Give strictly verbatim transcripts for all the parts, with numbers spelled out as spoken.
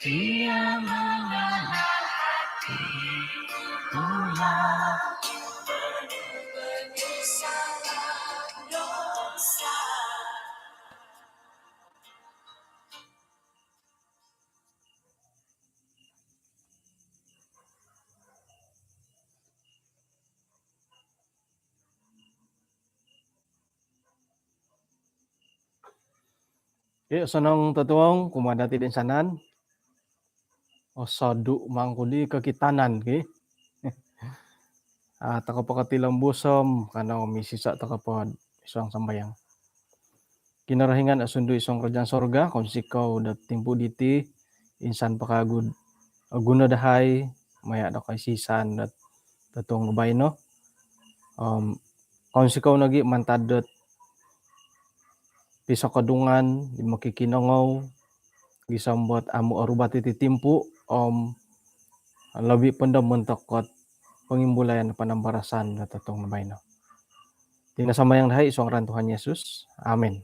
Dia mengenal hati pula, penuh penyesalan dosa. Okey, osonong totuong kumaa dati toinsanan. Osodu mangku di kokitanan ki. Ah, toko po kotilombus om kanou misisa toko po id suang sambayang. Kinorohingan osundu id suang kerajaan sorga, kounsikou dot timpu diti, insan po kagu do oguno dahai maya do koisisan dot totuong do baino. Om kounsikou nogi mantad dot pisokodungan di mokikinongou, gisom dot amu orubat iti timpu, om lobi po do montok dot pongimbulayan panambarasan do totuong do baino. Iti no sambayang dahai id suang ngaran Tuhan Yesus. Amin.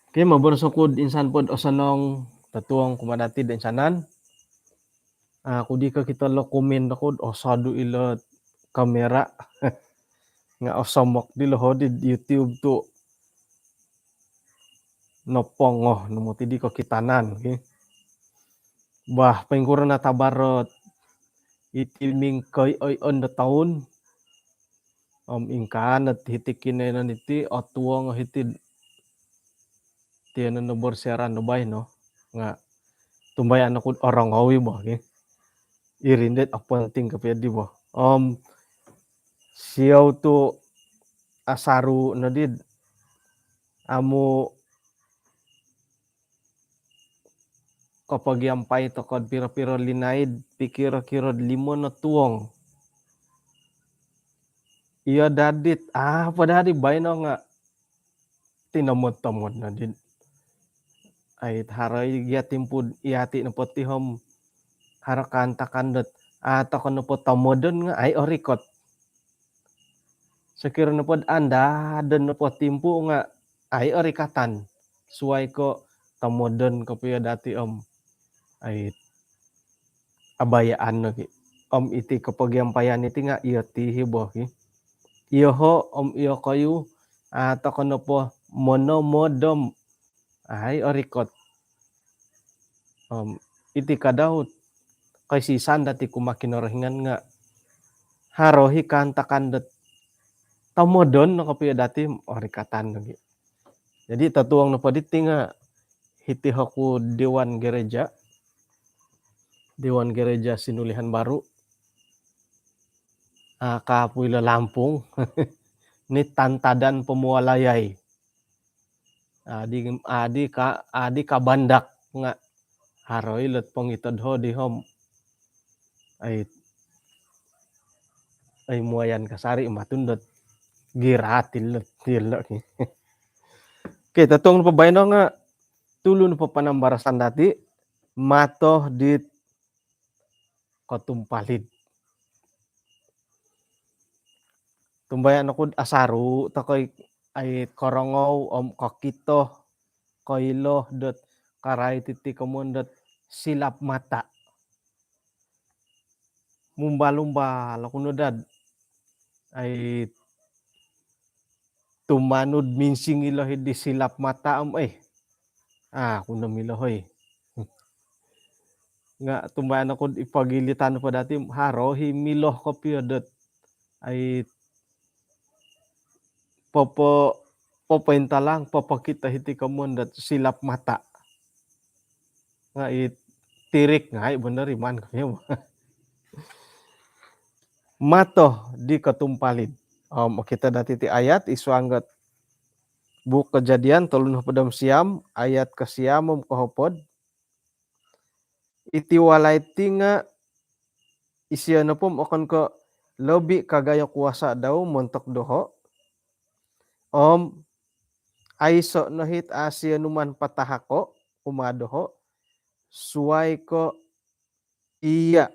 Okey, moboros oku do insan po do osonong totuong kumaa dati toinsanan. Ah, aku di kokito lo komen aku do osodu ilo kamera. Nga osomok di lo hodi YouTube tu nopongo no moti di kokitanan ki. Bah, poingkuro no tabar dot iti mingkoioi-oion do toun. Om ingkaa no hiti kinoiyonon iti otuong hiti tiyonon do bersiaran do baino. Nga tumbayaan oku do orongou i bo ki. Iri no dit oponting kopio di bo. Om siou tu asaru no di do amu kopogiampai toko do piro-piro linaid, pikiro-kiro do limo no tuong. Iyo dadi, ah, apa dadi baino nga tinomod-tomod no di. Ai, haro i gia timpu do iyati nopo ti om haro kaantakan dot, ah, toko nopo tomodon nga ai orikot. Sokiro nopo do andadon nopo timpu nga ai orikatan. Suai ko tomodon kopio dati om ai abayaan no ki. Om iti kopogiampaian iti nga iyo ti hi bo ki. Iyoho om iyokoyu, ah, toko nopo monomod om ai orikot. Om iti ka dau koisisan dati kumaa Kinorohingan nga haro hi kaantakan dot tomodon no kopio dati orikatan lagi. Jadi totuong nopo diti nga hiti oku Dewan Gereja, Dewan Gereja Sinulihan Baru, ah, kapu ilo Lampung. Ni tantadan pomualayai. Adi, adi ka, adi kabandak nga haro ilo pongitod hodi om ai, ai muayan kasari matun dot girat ilo, ilo. Okey, totuong nopo baino nga tulu nopo panambarasan dati, mato dit kotumpalid. Tumbayaan oku do asaru toko i ai korongou om kokito, koilo dot karait iti komoyon dot silap mata. Mumbal-umbal oku no daa do ai tumanud minsingilo hi di silap mata om, eh, ah, aku no milo hoi. Nga tumbayaan oku do id pogilitan po dati haro hi milo kopio dot ai popo, popointalang, popokito hiti komoyon dot silap mata. Nga it tirik ngai bonor iman ko. Mato di kotumpalid. Om okito dati iti ayat id suang dot Buuk Kejadian tolu nohopod om siam, ayat kosiam om kohopod. Iti walai ti nga isio nopo om okon ko lobi kagayo kuasa dau montok doho. Om aiso no hit a sio numan patahako kumaa doho, suai ko iya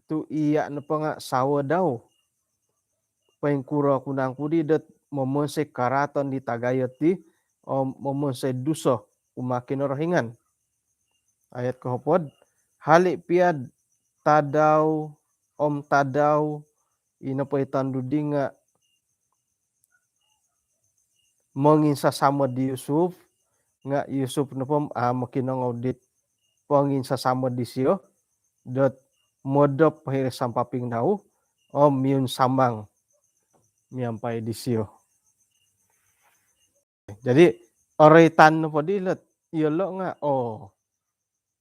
tu iya nopo nga sawo dau. Poingkuro ku nangku di dot momonsoi karaaton di tagayo ti, om momonsoi duso kumaa Kinorohingan. Ayat kohopod, hali' piya'd tadau om tadau ino po i tondu' di nga' monginsasamod di Yusuf, nga' Yusuf nopo a' mokinongou dit ponginsasamod disiyo dot modop hiri sampaping dau om miyunsamang miampai disiyo. Jadi' oroitan nopo di ilot iyolo' nga', oo,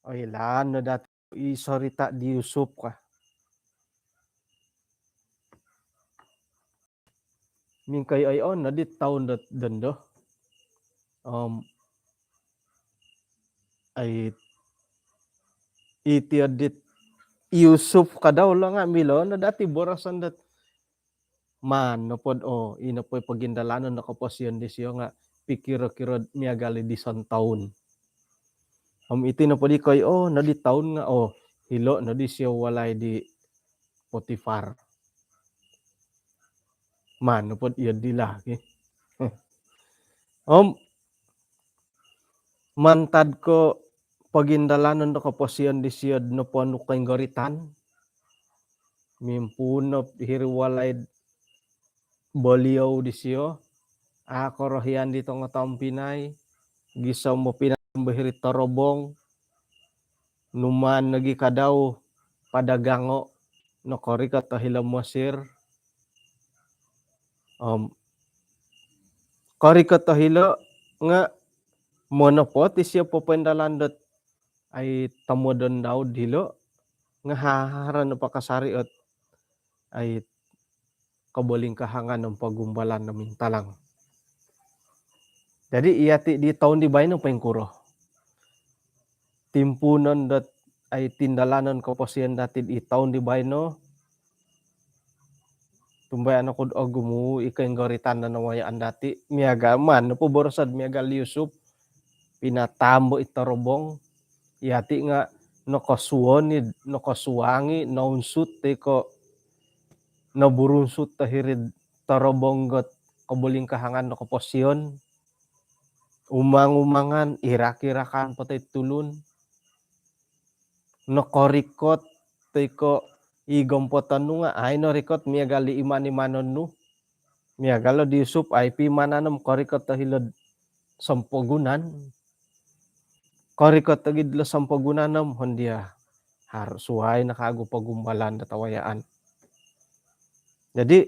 oilaan no dati i sorita' di Yusuf ka. Mingkoi oi, oo, nodi toun dot dondo. Om ai iti odit Yusuf kadau lo nga' milo no dati boroson dot maan nopod, oo, ino po i pogindalanon do koposiyon disiyo nga' pikiro-kiro'd miagal i dison toun. Om iti nopo di koi, oo, nodi toun nga', oo, hilo' nodi siyo walai di Potifar. Maan nopod iyo di lagi. Om mantad ko pogindalanon do koposiyon disiyo'd noponu koinggoritan, mimpuun no hiri walai'd boliou disiyo, a' korohian di tongo tompinai, gisom bo pinambo hiri torobong, numaan nogi kadau padagango' nokorikot o hilo' Mosir. Om korikot o hilo' nga' monopot isiyo popoindalan dot ai tomodon dau'd hilo' nga' haro no pakasari' ot ai kobolingkahangan om pogumbalan do mintalang. Jadi' iyati' di toun di baino poingkuro? Timpuunon dot ai tindalanon koposiyon dati'd i toun di baino. Tumbayaan oku'd ogumu' i koinggoritan do nawayaan dati', miagal maan nopo boroso'd miagal Yusuf, pinatambo' i torobong, iyati' nga' nokosuon i', nokosuang i', nounsut toi ko' noburunsut o hiri'd torobong got kobolingkahangan do koposiyon, umang-umangan, irak-irakan po toi tulun. Nokorikot toi ko' i gompoton nu nga' ai norikot miagal i iman-imanon nu. Miagal o di Yusuf, ai pimanan om korikot o hilo'd sompogunan. Korikot ogi'd lo sompogunan om hondia, haro suwai no kagu pogumbalan dot awayaan. Jadi'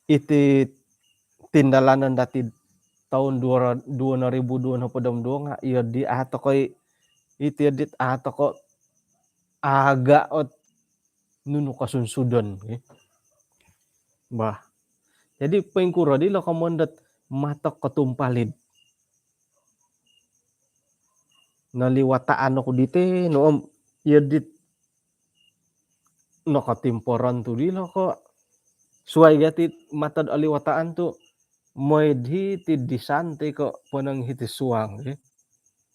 iti tindalanon dati'd toun duo, duo noribu duo nopod om duo nga' iyo di a' toko' i, iti dit a' toko' aga' ot nunu kosunsudon, eh. Bah. Jadi' poingkuro di lo komoyon dot mato kotumpalid. Noliwataan oku diti no om iyo dit nokotimporon tu' dilo ko' suwai ga' ti mato'd oliwataan tu' moi'd hiti'd disan toi ko' ponong hiti'd suang, eh.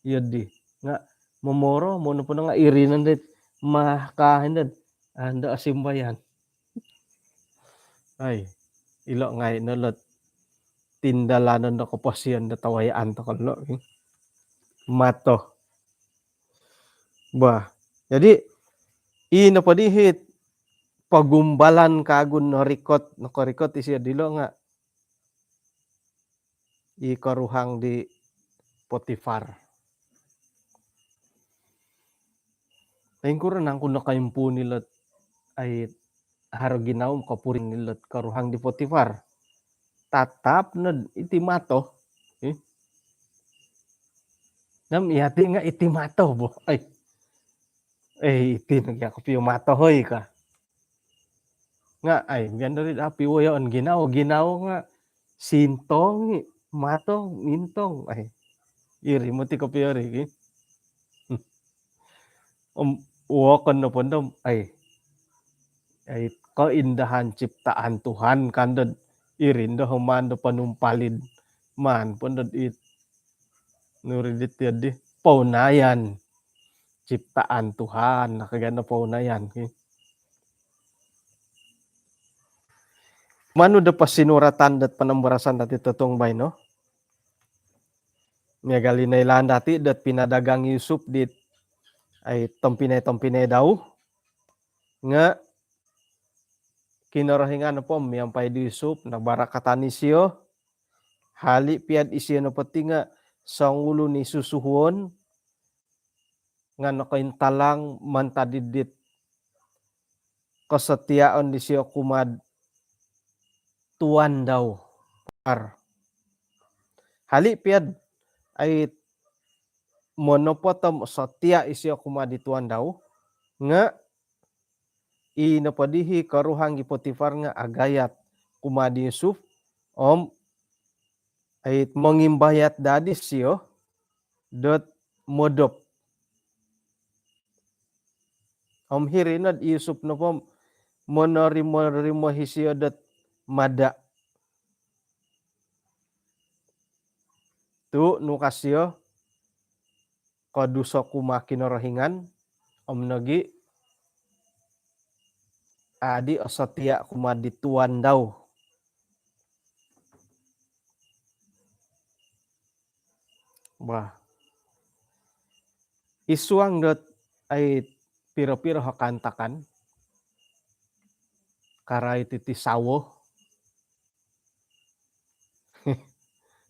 Iyo di nga' momoro, mono ponong nga' iri nondo it maka indo, ando asimbayan. Ai, ilo' ngai' no lot tindalanon do koposiyon do tawayaan toko' lo', eh. Mato. Bah, jadi' ino po di hit pogumbalan kagu norikot, nokorikot isiyo dilo' nga' i koruhang di Potifar. Poingkuro nangku nokoimpuun ilot ai haro ginawo kopuring ilot koruhang di Potifar. Tatap nod iti mato. Eh? Nam iyati' nga' iti mato bo. Ai. Eh, iti no gia kopio mato hoi ka. Nga' ai, miagal dori api woyoon ginawo, ginawo nga' sintong i', mato, mintong. Ai, iri moti kopio ri ki. Om wokon nopo ndo, ai, ai, keindahan ciptaan Tuhan kandod iri ndo maan do ponumpalid, maan po ndod it nuri dit iyo di pounayan ciptaan Tuhan, nah, kagano pounayan ki. Manu do posinuratan dot panambarasan dati totuong baino. Miagal i noilaan dati dot pinadagang Yusuf dit ai tompinai-tompinai dau, nga Kinorohingan nopo miampai di Yusuf, nabarakatan isio. Hali pia'd isio nopo ti nga songulun i susuhuon nga nokointalang mantad id dit kosotiaon disio kumaa'd tuan dau. Ar. Hali pia'd ai monopot om sotia isio kumaa'd di tuan dau, nga i nopo dii koruhang i Potifar nga agayat kumaa'd di Yusuf, om ai mongimbayat daa disio dot modop. Om hiri no'd i Yusuf nopo monorimo-rimo isio dot mada. Tu nu ka isio, koduso kumaa Kinorohingan, om nogi adi osotia kumaa di tuan dau. Bah. Id suang dot ai piro-piro o kaantakan, karait iti sawo.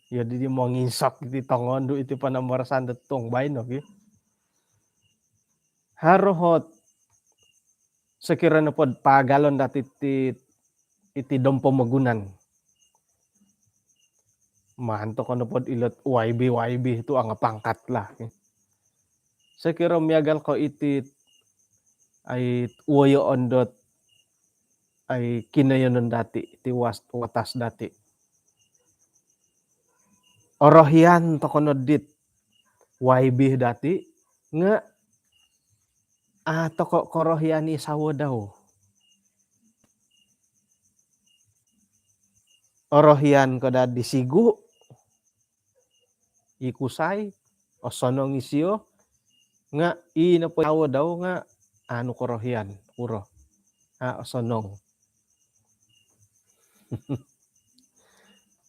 Iyo di, di monginsok iti tongondu iti panambarasan dot tung baino ki. Haro ot sokiro nopo'd paagalon dati iti, iti dom pomogunan. Maan toko nopo'd ilo't Y B, Y B tu anga pangkat lah. Sokiro miagal ko iti ai woyoon dot ai kinoyonon dati, iti was-, watas dati. Orohian toko no dit Y B dati, nga a toko korohian i sawo dau. Orohian ko daa di sigu, i kusai, osonong isio, nga i nopo sawo dau nga anu korohian, kuro. A osonong.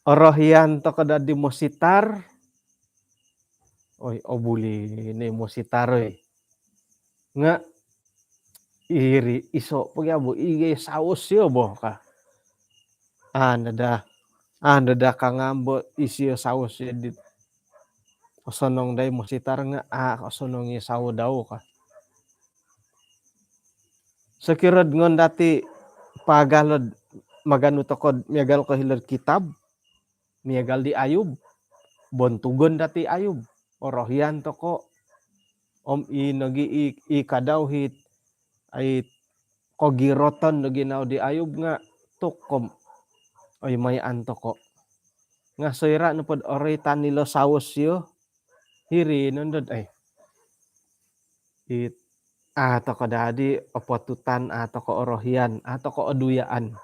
Orohian toko daa di mositar. Oi, obuli ni mositar, oi. Nga iri iso pogi abo, igai sawo sio bo ka. Anda daa, anda daa ka ngambo isio sawo sio dit. Osonong dai mositar nga a osonong i sawo dau ka. Sokiro'd ngon dati paagalon maganu toko'd miagal ko hilo'd kitab, miagal di Ayub, bontugon dati Ayub, orohian toko, om i nogi i, i kadau hit, ai kogiroton do ginawo di Ayub nga tukom, oi mayaan toko. Nga soira nopo'd oroitan ilo sawo sio, hiri nondo'd ai. It, a toko daa di opotutan, a toko orohian, a toko oduyaan.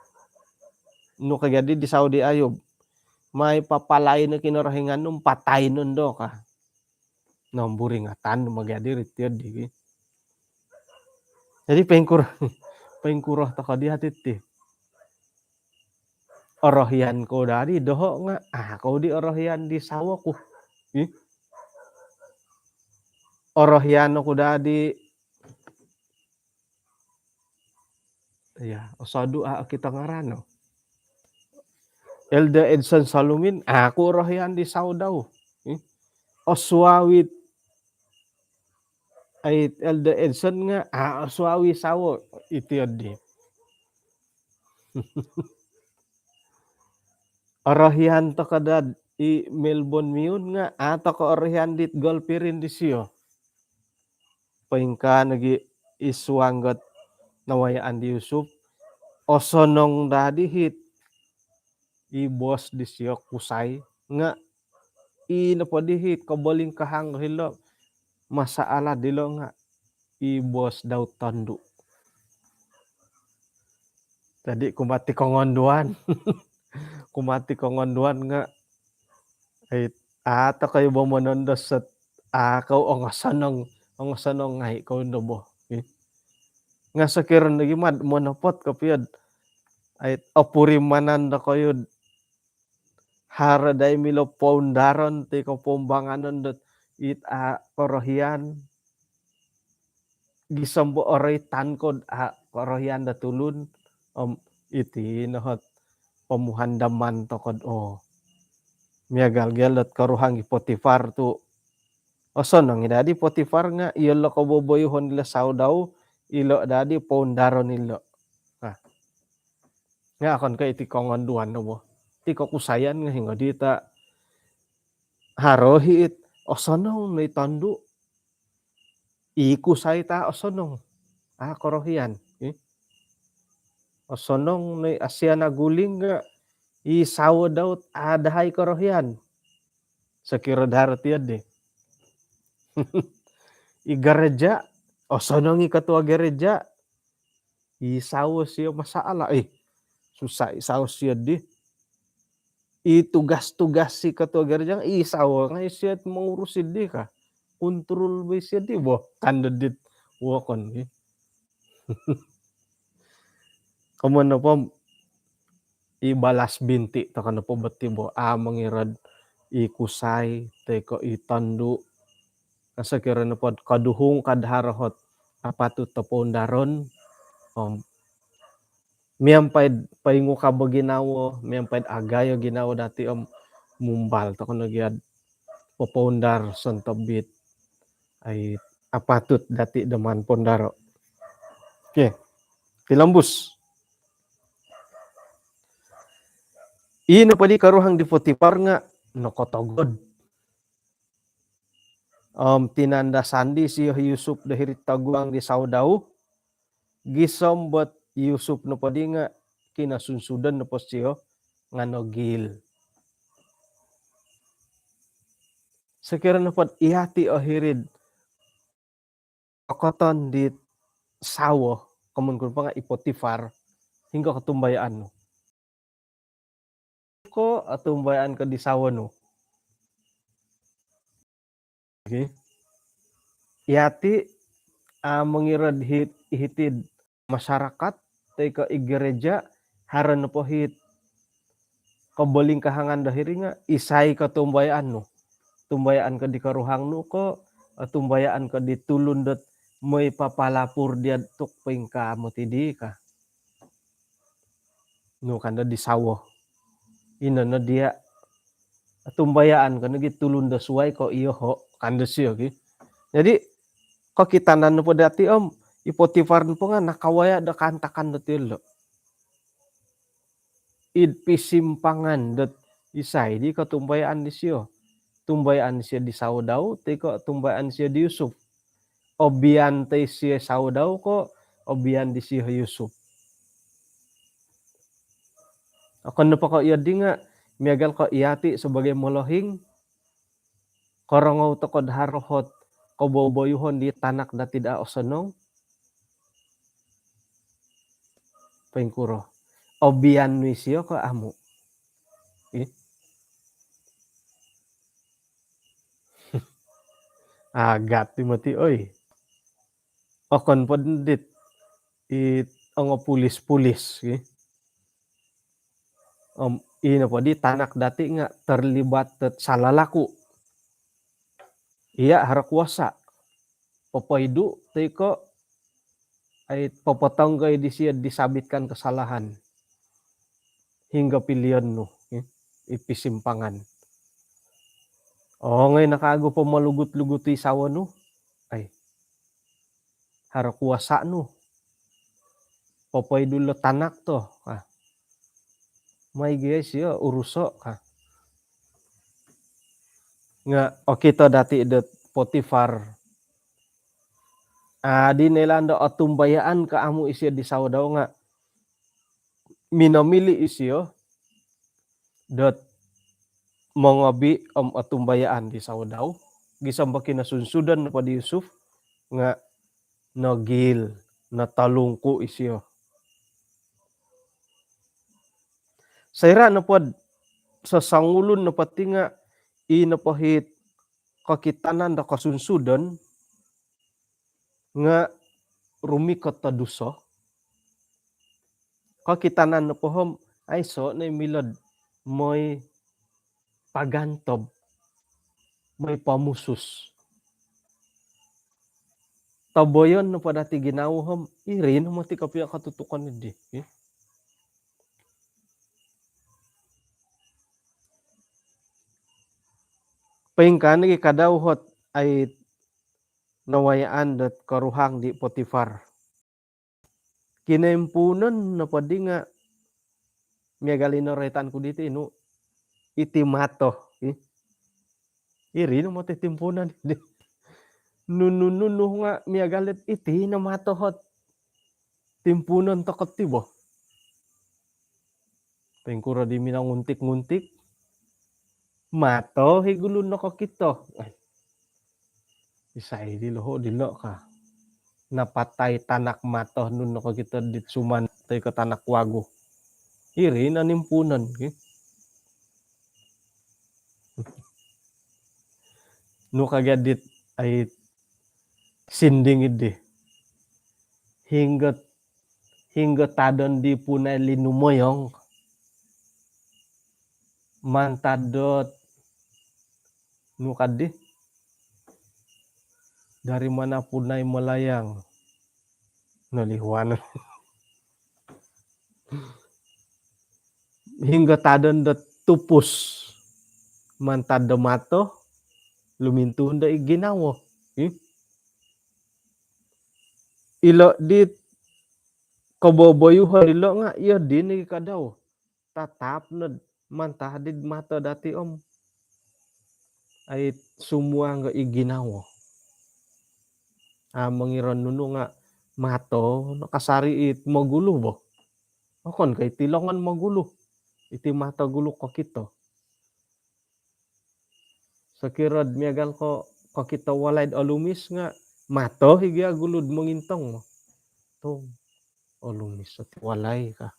Nu ka gia di sawo di Ayub. Mai papalai no Kinorohingan nu, patai nondo ka. Nomburingatan nu ma gia di ri tiyo di. Jadi poingkuro, poingkuro toko di hati ti. Orohian kou daa di doho nga, a kou di orohian di sawo ku. Ih. Orohian oku daa di, iya, osodu a okito ngaran no. Elder Edson Salumin, a ku orohian di sawo dau. Ih. Osuawit ai Elder Edson nga, a osuawi sawo, iti odi. Orohian toko daa i Melbourne Miun nga, a toko orohian dit golpirin disio. Poingkaa nogi id suang dot nawayaan di Yusuf, osonong daa di hit i bos disio kusai nga, i nopo di hit kobolingkahangan hilo, masalah dilo nga i bos dau tondu. Jadi kumaa ti kongonduan. Kumaa ti kongonduan nga, ai, a toko i bo monondos sot, a kou ongosonong, ongosonong ngai kou ndo bo. Nga sokiro nogi mad monopot kopio'd, ai, opurimanan dokoyu'd haro dai milo poundaron toi ko pombanganon dot it a korohian, gisom bo oroitan ko dot a korohian do tulun, om iti no ot pomuhandaman toko dot, oh, miagal gia dot koruhang i Potifar tu osonong i dadi Potifar nga iyolo koboboyuhon dilo sawo dau, ilo dadi poundaron ilo. Nah, nga okon ko iti kongonduan no bo. Iti kokusaian nga hingo di ta haro hi it osonong no i tondu, i kusai ta osonong. A korohian, eh. Osonong no i Asiana Guling nga i sawo dau dot a dahai korohian. Sokiro daro tiyo di. I gereja, osonong i ketua gereja. I sawo sio masalah, eh, susah i sawo sio di. I tugas-tugas si ketua gereja, i sawo ngai sio mongurus di ka. Kontrol bo sio di bo, kan do dit wokon, eh. Komoyon nopo i balas binti toko nopo bo ti bo, a mongiro dot i kusai toi ko i tondu. Nga sokiro nopo dot koduhung ka dot haro ot apatut do poundaron, om miampai dot poingukab o ginawo, miampai dot agayo ginawo dati, om mumbal toko no gia dot popoundar sontob it ai apatut dati do maan poundaro. Okey. Tilombus. I nopo di koruhang di Potifar nga nokotogod. Om tinandasan disio i Yusuf do hiri'd toguang di sawo dau, gisom bo dot i Yusuf nopo di nga kinosunsudon nopo sio nga nogil. Sokiro nopo dot iyati o hiri'd okoton di sawo, komoyon ku nopo nga i Potifar, hinggo kotumbayaan nu? Ko otumbayaan ko di sawo nu? Okey. Iyati, a, mongiro dot hit-, hiti'd masyarakat toi ko i gereja, haro nopo hit kobolingkahangan do hiri nga isai kotumbayaan nu? Tumbayaan ko di koruhang nu ko, eh, tumbayaan ko di tulun dot moi papalapur dia tu poingkaa moti di ka. Nu kan do di sawo. Ino no dia, tumbayaan ko nogi tulun do suai ko iyoho, kan do sio ki. Jadi, kokitanan nopo dati om, i Potifar nopo nga nakawaya do kaantakan dot ilo. Id pisimpangan dot isai di kotumbayaan disio. Tumbayaan disio di sawo dau, toi ko tumbayaan disio di Yusuf. Obian toi sio sawo dau ko, obian disio Yusuf. Okon nopo ko iyo di nga, miagal ko iyati sebagai molohing, korongou toko do haro ot koboboyuhon di tanak dati do osonong. Poingkuro? Obian nu isio ko amu? Ih. Agat i moti, oi. Okon po dit, it ongo pulis-pulis, ki. Om, ino po di tanak dati nga terlibat dot salah laku. Iya haro kuasa. Popoidu toi ko, ai, popotonggoi disio disabitkan kesalahan. Hinggo pilion nu, eh, i pisimpangan. Ongoi no kagu pomolugut-lugut i sawo nu. Ai. Haro kuasa nu. Popoidu lo tanak to, ka. Mai gia isio uruso, ka. Nga okito dati dot Potifar. Adi noilaan do otumbayaan ko amu isio di sawo dau nga minomili isio dot mongobi om otumbayaan di sawo dau. Gisom bo kinosunsudon nopo di Yusuf nga nogil, notolungku isio. Soira nopo dot sosongulun nopo ti nga i nopo hit kokitanan do kosunsudon nga rumikot do duso. Kokitanan nopo om aiso no i milo dot moi pagantob, moi pomusus. Toboyon nopo dati ginawo om, iri no moti kopio kotutukon di. Poingkaa nogi kadau ot ai nawayaan dot koruhang di Potifar. Kinoimpuunon nopo di nga miagal ino roitan ku diti nu, iti mato, ih. Iri no moti timpuunon di. Nunu-nunu nga miagal dit iti no mato ot timpuunon toko ti bo. Poingkuro di minonguntik-nguntik, mato i gulu nokokito. Ai. Isai di loho dilo ka. Napatai tanak mato nu nokokito dit suman toi ko tanak wagu. Iri no nimpuunon ki. Nu kagia dit ai sinding idi. Hinggo, hinggo tadon di punai linumoyong. Mantad dot nu kadi. Dari mana punai melayang. Nolihuan. Hinggo tadon dot tupus. Mantad do mato, lumintuun do i ginawo. Ih. Ilo dit koboboyuhon ilo nga iyo dino i kadau. Tatap no mantad id mato dati om. Ai sumuang i ginawo. A, mongiro nunu nga mato no kasari it mogulu bo. Okon ko iti longon mogulu. Iti mato gulu kokito. Sokiro miagal ko kokito walai do olumis nga mato i gia gulu do mongintong. Tung olumis ot walai ka.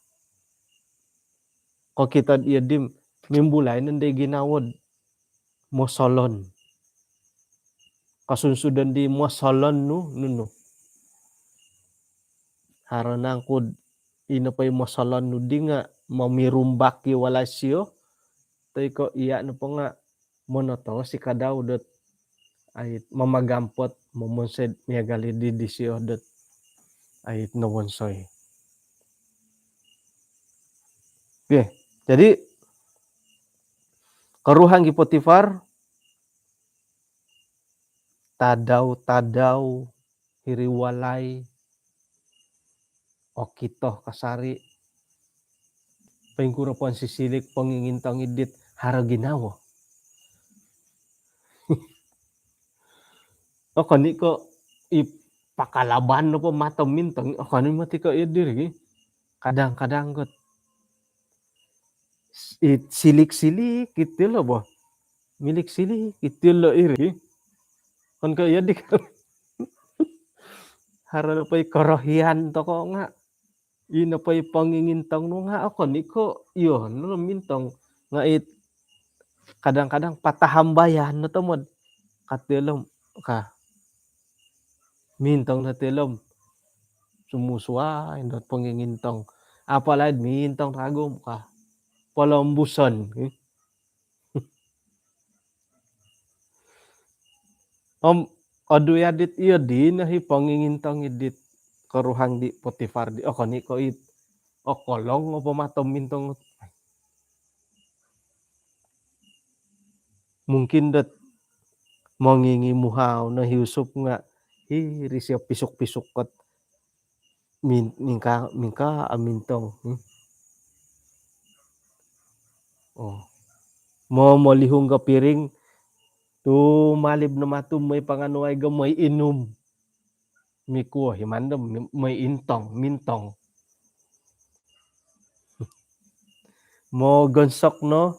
Kokito iyo di mimbulai nondo i ginawo do mosolon. Kosunsudon di mosolon nu nunu. Haro nangku do ino po i mosolon nu di nga momirumbak i walai sio. Toi ko iya nopo nga monoto si kadau dot ai mamagampot momonsoi miagal i di disio dot ai nowonsoi. Okey, jadi koruhang i Potifar, tadau-tadau hiri walai, okito kasari, poingkuro ponsisilik pongingintong i dit haro ginawo. Okon i ko i pakalaban nopo mato mintong, okon i moti ko iyo diri. Kadang-kadang ko i silik-silik iti lo bo. Milik-silik iti lo iri. Okon ko iyo di. Haro nopo i korohian toko nga ino po i pongingintong nu nga okon i ko iyo no mintong nga it kadang-kadang patahambayan no tomod. Kati lo ka. Mintong no ti lo om sumusuai dot pongingintong. Apalagi mintong kagu ka. Polombuson. Om odu ya dit iyo dino i pongingintong i dit koruhang di Potifar di okon i ko it okolong opo mato mintong. Mungkin dot mongingimuhau no i Yusuf nga hiri sio pisuk-pisuk kot min-, mingka, mingka amintong. Hmm. Oh. Momolihung ga piring, tumalib no matu moi panganuai ga moi inum. Mikuo i mandam, mi-, moi intong, mintong. Mogonsok no,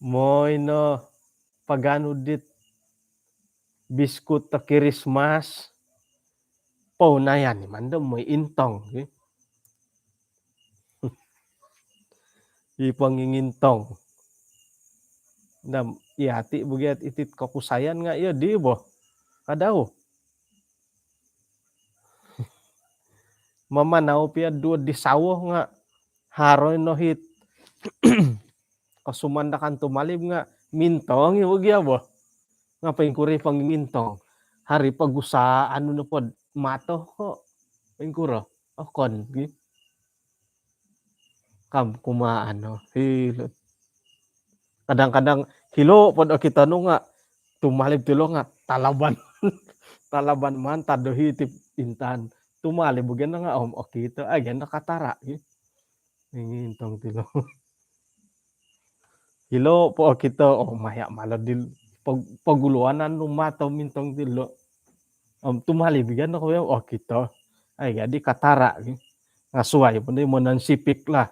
moi no paganu dit biskut do Kirismas, pounayan i mandam moi intong, i. I pongingintong. Nam, iya ti bugiat itit kokusayan nga iyo di bo. Kadau. Mamanau pia duo di sawo nga haro no it. kosumandakan tumalib nga mintong i bo gia bo. Nga poingkuro i pongingintong? Haro i pogusa anu nopo mato ko poingkuro? Okon gi. Kam kumaa no hilo. Kadang-kadang hilo po do okito nu nga tumalib tilo nga talaban. Talaban mantad do hiti intangan. Tumalib bo gia nga om okito. Ai gia no katara gi. Ingintong tilo. Hilo po okito, oh, maya malo di pog-, poguluanan nu mato mintong tilo. Om tumalib gia no ko okito. Ai gia di katara gi. Nga suai po di monon sipik lah.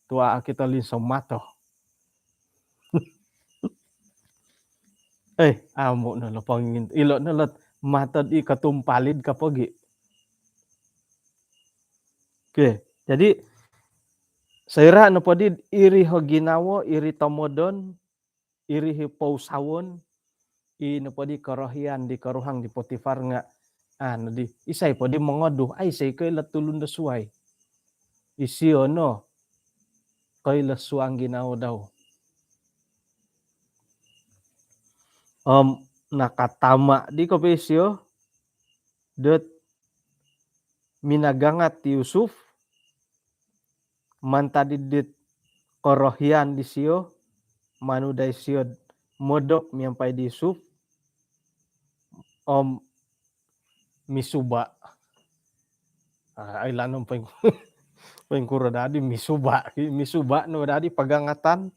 Tua okito linso mato. Eh, amu no lo pongingin-, ilo no lo mato di kotumpalid ka po gi. Oke, jadi soira nopo di iri ho ginawo, iri tomodon, iri hi pousawon, i nopo di korohian di koruhang di Potifar nga, anu di, isai po di mongoduh, aiso i koilo tulun do suai. Isio no koilo suang ginawo dau. Om nakatama di kopio isio dot minagangat ti Yusuf, mantad id dit korohian disio, manu daa isio modop miampai di Yusuf, om misuba. Ah, ai lanom poing-, poingkuro dadi misuba, misuba no dadi pagangatan.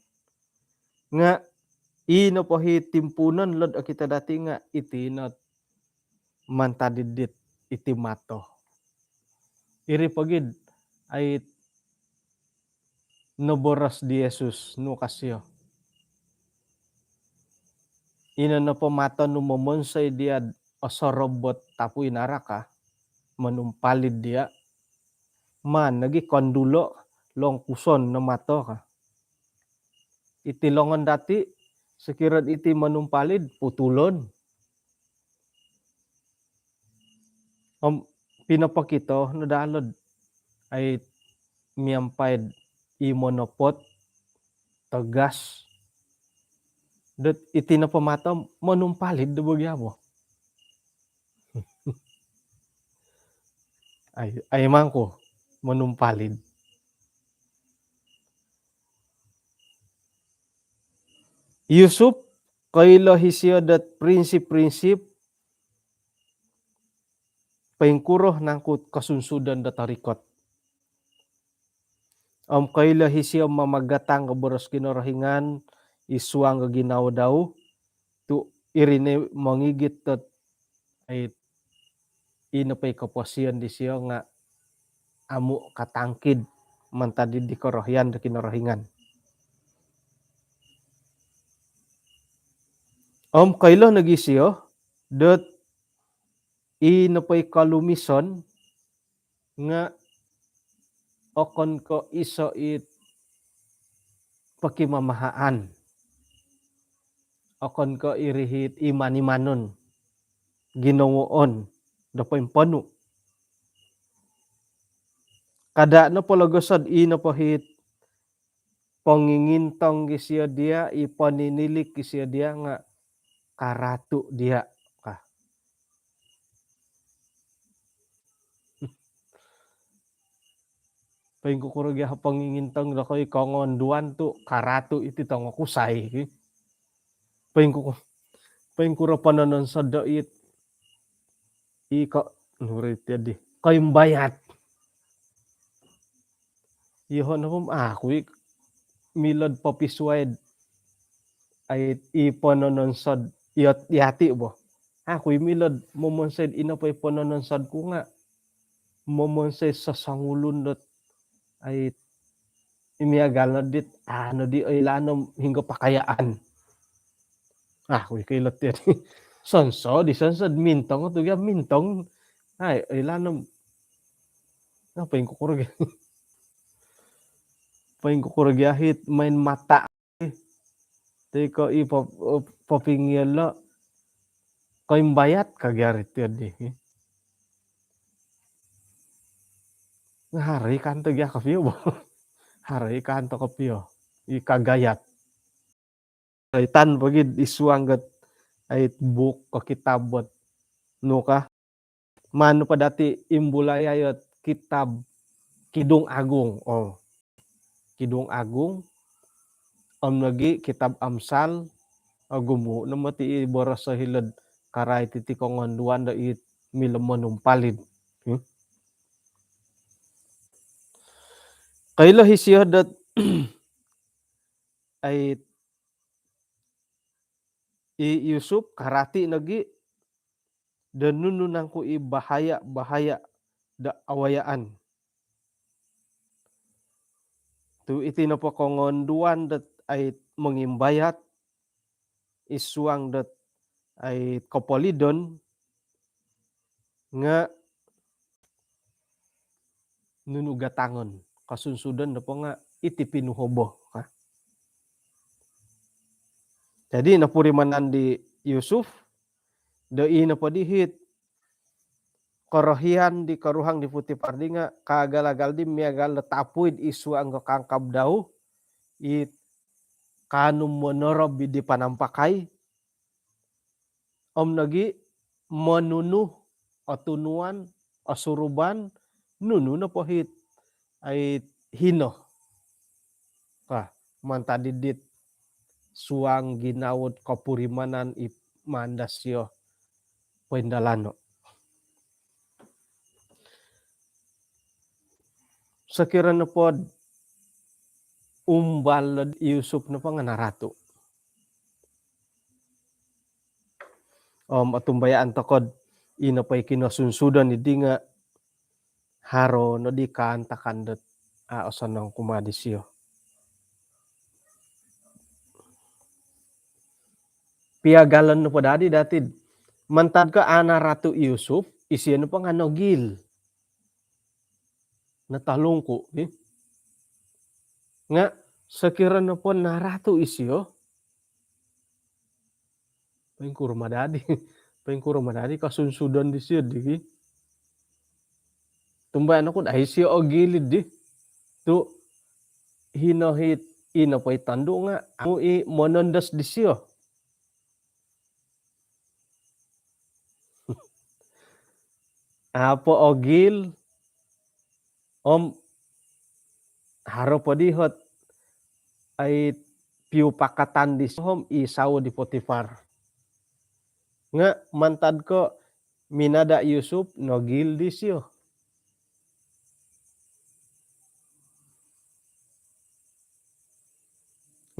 Nga i nopo hi timpuunon lo do okito dati nga iti no mantad id dit iti mato. Iri po gid ai noboros di Yesus nu ka sio. Ino nopo mato nu momonsoi dia do osorobot tapui naraka, monumpalid dia, maan nogi kondulo, longkuson no mato ka. Iti longon dati, sokiro iti monumpalid, putulon. Om pinopokito no daa lo do ai miampai di monopot, tegas. Dot iti nopo mato monumpalid do bo gia bo. Ai, ai mangku monumpalid. Yusuf, koilo hi sio dot prinsip-prinsip poingkuro nangku kosunsudon do torikot. Om koilo hi sio mamagatang ko boros Kinorohingan id suang ko ginawo dau, tu iri no mongigit dot ai, i nopo i koposion disio nga amu katangkid mantad di korohian do Kinorohingan. Om koilo nogi sio dot i nopo i kolumison nga okon ko iso it pokimamahaan. Okon ko iri hit iman-imanon, ginowoon do poimponu. Kada nopo logoso do i nopo hit pongingintong gi sio dia, i poninilik gi sio dia nga karatu dia ka. Poingkukuro gia pongingintong do koi kongonduan tu karatu iti tongokusai. Poingkuku-, poingkuro ponononsod do it, i ko, nuri tiadi, koimbayat. Yoho nopo aku i milo do popisuai do ai i ponononsod iot yati bo. Aku i milo do momonsoi do i nopo i ponononsod ku nga momonsoi sosongulun dot ai i miagal no dit, anu di, oilaan om hinggo pakayaan. Aku i koilo tiadi. Sonso di sonso do mintong tu gia mintong. Ai, oilaan om. Nga poingkukuro gia. Poingkukuro gia hit main mata. Toi ko i pop-, popingilo koimbayat ka gia ri tiadi. Nga haro i kanto gia kopio bo. Haro i kanto kopio. i kagayat. Roitan pogi id suang dot ai buuk ko kitab bot nu ka. Maan po dati imbulai ayat kitab Kidung Agung. Oh. Kidung Agung, om nogi kitab Amsal, ogumu no moti i boros hilo'd karai titi kongonduan do i milo monumpalid. Hmm? Koilo isio dot ai i Yusuf karati nogi do nunu nangku i bahaya-bahaya do awayaan. Tu iti nopo kongonduan dot ai mongimbayat id suang dot ai kopolidon nga nunu gatangon, kosunsudon nopo nga iti pinuhobo ka. Jadi nopurimanan di Yusuf do i nopo dihit korohian di koruhang di Potifar di nga kaagal-agal di miagal do tapuid id suang ko kangkab dau it kaanu monorob di panampakai, om nogi monunu, otunuan, osuruban nunu nopo hit ai hino. Ka, mantad didit suang ginawo kopurimanan i maan disio poindalano. Sokiro nopo do umbal do Yusuf nopo nga naratu. Om otumbayaan tokou do i nopo i kinosunsudon dii nga haro nodi kaantakan dot a osonong kumaa disio. Piagalon nopo dadi dati do mantad ko a naratu i Yusuf, isio nopo nga nogil. Natalungku, eh. Nga sokiro nopo naratu isio, poingkuro ma dadi, poingkuro ma dadi kosunsudon disio dii. Tumbayaan oku do ai isio ogil dii. Tu hino hit i nopo i tondu nga amu i monondos disio. Apo ogil, om haro po dihot ai piupakatan disio om i sawo di Potifar. Nga mantad ko minada Yusuf nogil disio.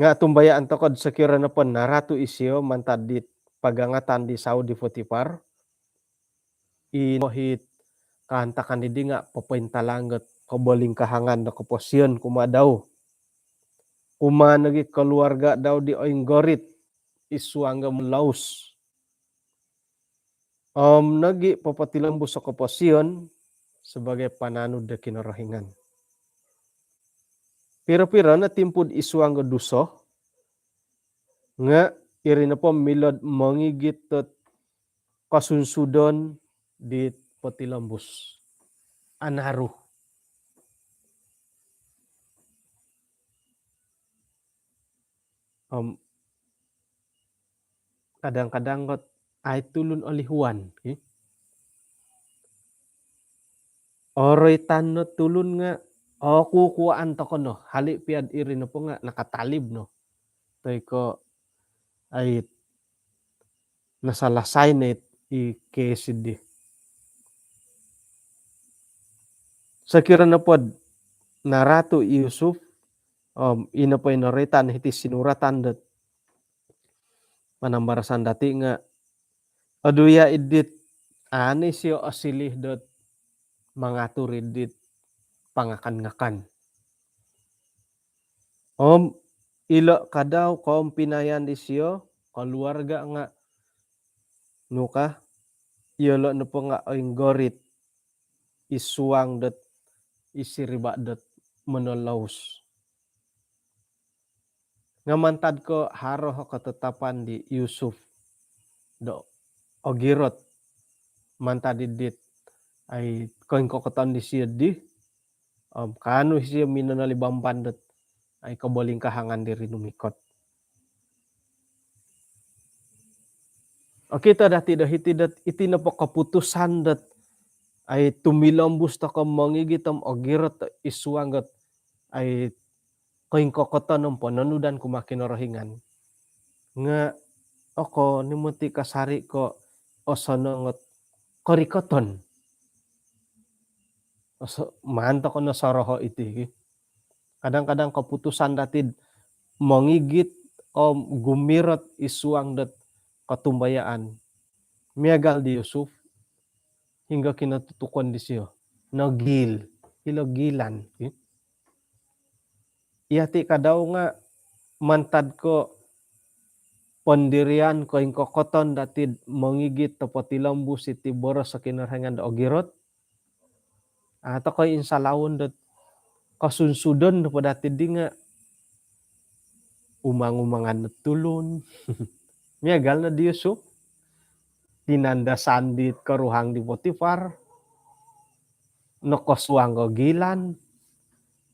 Nga tumbayaan tokou do sokiro nopo naratu isio mantad dit pagangatan di sawo di Potifar, i nopo hit kaantakan dii nga popointalang dot kobolingkahangan do koposion kumaa dau. Kumaa nogi keluarga dau di oinggorit id suang do melaus. Om nogi popotilombus o koposion sebagai pananud do Kinorohingan. Piro-piro no timpu do id suang do duso, nga iri nopo milo do mongigit dot kosunsudon dit potilombus. Anaru. Om kadang-kadang kot ai tulun olihuan, eh. Oroitan no tulun nga, oh, kukuaan tokou no, hali pia do iri nopo nga nakatalib no. Toi ko ai nasalasai no i kes dii. Sokiro nopo do naratu i Yusuf, om i nopo i noroitan hiti sinuratan dot panambarasan dati nga oduya idit ani sio osiliu dot mangatur idit pangakan-ngakan. Om ilo kadau koompinayan disio, keluarga nga nu ka, iyolo nopo nga oinggorit id suang dot i siriba dot monolous. Nga mantad ko haro o kototapan di Yusuf do ogirot mantad didit ai koingkokoton disio dii, om kaanu isio minonolibamban dot ai kobolingkahangan diri numikot. Okito dati do hiti dot iti nopo koputusan dot ai tumilombus toko mongigit om ogirot id suang dot ai koingkokoton om pononudan kumaa Kinorohingan. Nga okon i moti kasari ko osonong ot korikoton. Oso-, maan toko no soroho iti ki. Kadang-kadang koputusan dati mongigit om gumirot id suang dot kotumbayaan. Miagal di Yusuf, hinggo kinotutukon disio. Nogiil, hilo giilan. Iyati kadau nga mantad ko pondirian koingkokoton dati mongigit do potilombus iti boros do Kinorohingan do ogirot. Atau ko insalaun dot kosunsudon do po dati di nga umang-umangan no tulun. Miagal no di Yusuf, tinandasan di koruhang di Potifar, nokosuang ko giilan.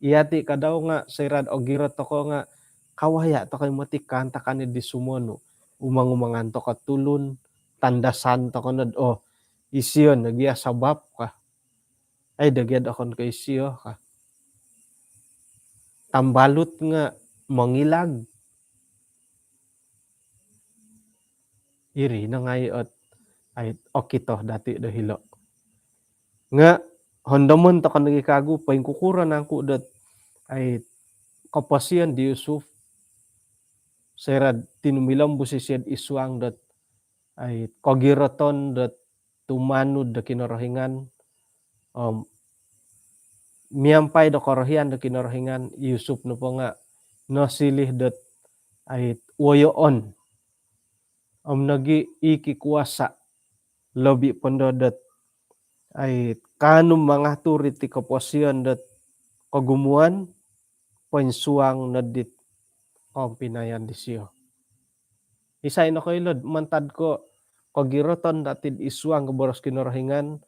Iyati kadau nga soira do ogirot toko nga kawaya toko i moti kaantakan di sumonu. Umang-umangan toko tulun, tandasan toko no do, oh, isio nogi sabab ka. Ai, dogiad okon ko isio ka. Tambalut nga mongilag. Iri no ngai ot ai okito dati do hilo. Nga hondomon toko nogi kagu poingkukuro nangku dot ai koposion di Yusuf soira tinumilombus isio id suang dot ai kogiroton dot tumanud do Kinorohingan, om miampai do korohian do Kinorohingan, Yusuf nopo nga nosiliu dot ai woyoon om nogi i kikuasa lobi po ndo dot ai kaanu mangatur iti koposion dot kogumuan poinsuang no dit koompinayan disio. Isai nokoilo do mantad ko kogiroton dati id suang ko boros Kinorohingan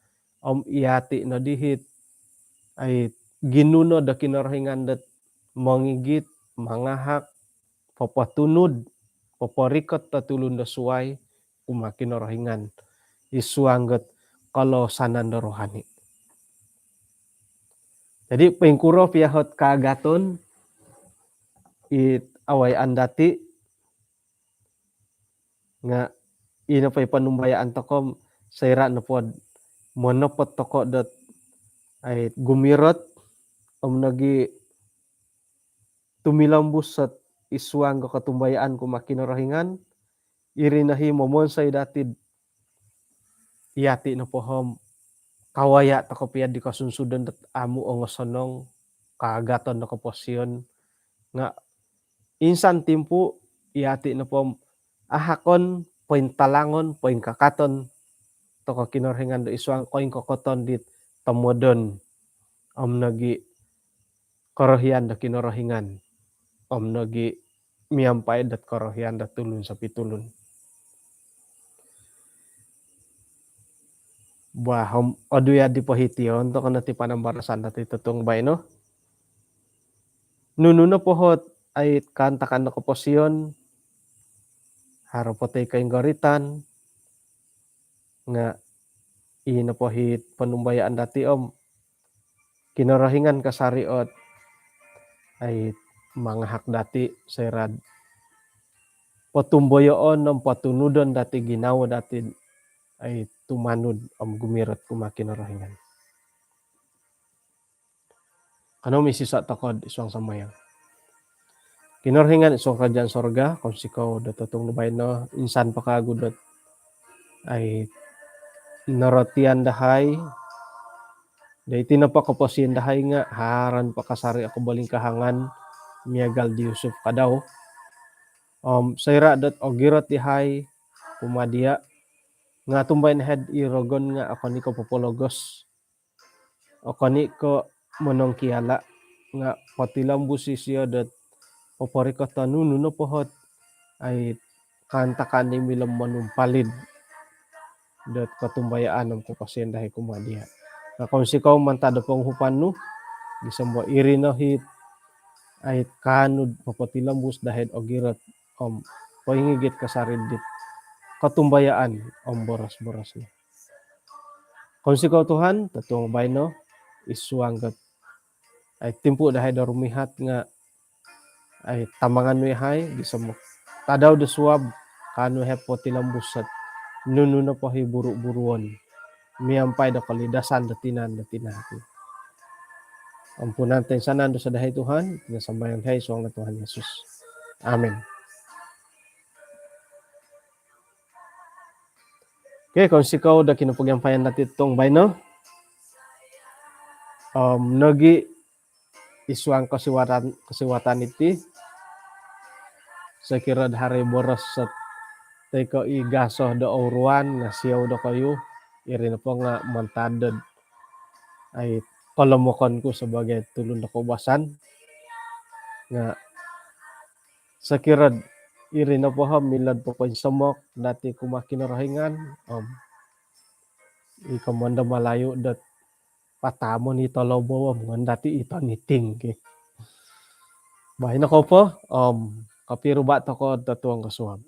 om iyati no dihit ai ginuno do Kinorohingan dot mongigit, mangahak, popotunud, poporikot do tulun do suai kumaa Kinorohingan id suang dot kolosanan do rohani. Jadi poingkuro pia ot kaagaton it awayaan dati nga ino po i ponumbayaan toko soira nopo do monopot toko dot ai gumirot om nogi tumilombus ot id suang ko kotumbayaan kumaa Kinorohingan, iri no i momonsoi dati do iyati nopo om kawaya toko pia di kosunsudon dot amu ongosonong, kaagaton do koposion, nga insan timpu iyati nopo om ahakon, pointalangon, poingkakaton toko Kinorohingan do id suang koingkokoton dit tomodon om nogi korohian do Kinorohingan om nogi miampai dot korohian do tulun sopitulun. Bah, om odu ya di pohition toko no ti panambarasan dati totuong baino. Nunu nopo ot ai kaantakan do koposion, haro po toi koinggoritan, nga ino po it ponumbayaan dati om Kinorohingan kasari ot ai mangahak dati soira do potumboyoon om potunudon dati ginawo dati ai tumanud om gumirot kumaa Kinorohingan. Kanou misisa toko id suang sambayang. Kinorohingan id suang kerajaan sorga, kounsikou do totuong do baino, insan po kagu dot ai norotian dahai do iti nopo koposion dahai nga haro po kasari o kobolingkahangan miagal di Yusuf kadau. Om soira dot ogirot dahai kumaa dia nga tumbai no hod i rogon nga okon i ko popologos, okon i ko monongkiala, nga potilombus isio dot poporikot do nunu nopo ot ai kaantakan di milo monumpalid dot kotumbayaan om koposion dahai kumaa dia. Nga kounsikou mantad do ponguhupan nu, gisom do iri no it ai kaanu do popotilombus dahai do ogirot om poingigit kasari dit kotumbayaan om boros-boros nu. Kounsikou Tuhan, totuong baino id suang dot ai timpu dahai do rumihat nga ai tamangan nu yahai gisom tadau do suab kaanu yahai potilombus dot nunu nopo i buru-buruon miampai do kolidasan do tinan do tinahak. Ampunan toinsanan dosa dahai Tuhan, iti no sambayang dahai id suang ngaran Tuhan Yesus. Amin. Okey, kounsikou do kinopogiampayan dati totuong baino. Om nogi id suang kosiwatan, kosiwatan iti, sokiro do haro i boros dot toi ko i gaso do ouruan nga siou dokoyu, iri nopo nga mantad dot ai kolomokon ku sebagai tulun do koubasan nga sokiro do iri nopo om milo do popoinsomok dati kumaa Kinorohingan om i komoyon do Malayu dot patamon i tolobou om ngon dati i toniting ki. Baino kou po om kopiruba tokou totuong kosuab.